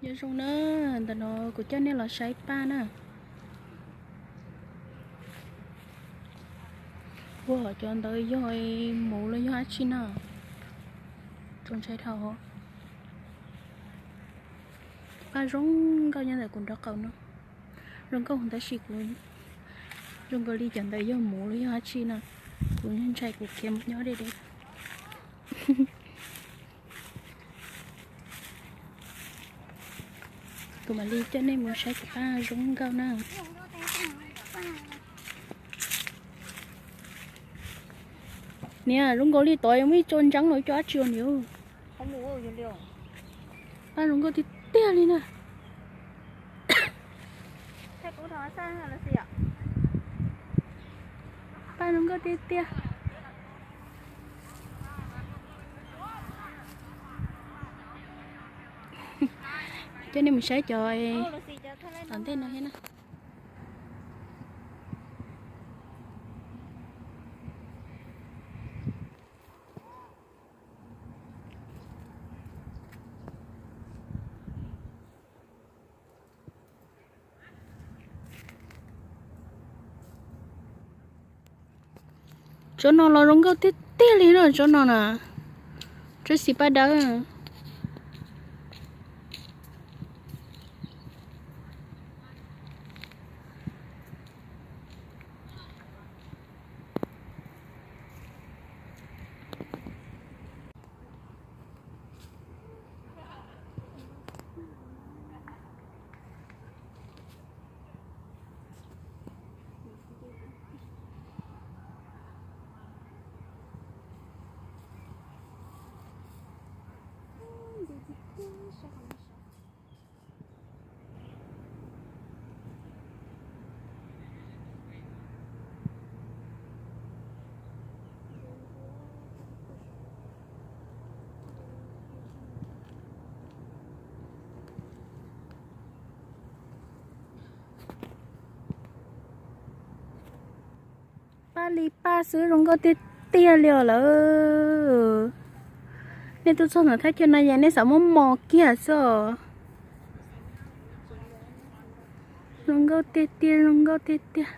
Nyob zoo na, ntawm no kuv coj nej los saib paj na. Ua hom cov ntawd yog muv los yog dab tsi na? Txaus ntshai dhau. Paj zoo nkauj nyob ntawm kuv nraub qaum no. Zoo nkauj tab sis kuv, zoo nkaus li cov ntawd yog muv los yog dab tsi no. Kuv ntshai kuv khiav mus nyob deb deb. Kuv mam li coj nej mus saib cov paj zoo nkauj na. Niam, zoo nkaus li tod yuav muaj ib co ntseeb los ib co dab tsi niam. Paj zoo nkauj tiag tiag li na. Paj zoo nkauj tiag tiag. Coj nej mus saib cov tom ntej no thiab na. Tsob no los zoo nkauj tiag tiag li no, tsob no na, tsob xim paj dawb. Paj li paj xwb zoo nkauj tiag tiag li os lawm. Nej tuaj txog ntawm thaj chaw no es nej xav muab mos kiag xwb os. Zoo nkauj tiag tiag, zoo nkauj tiag tiag.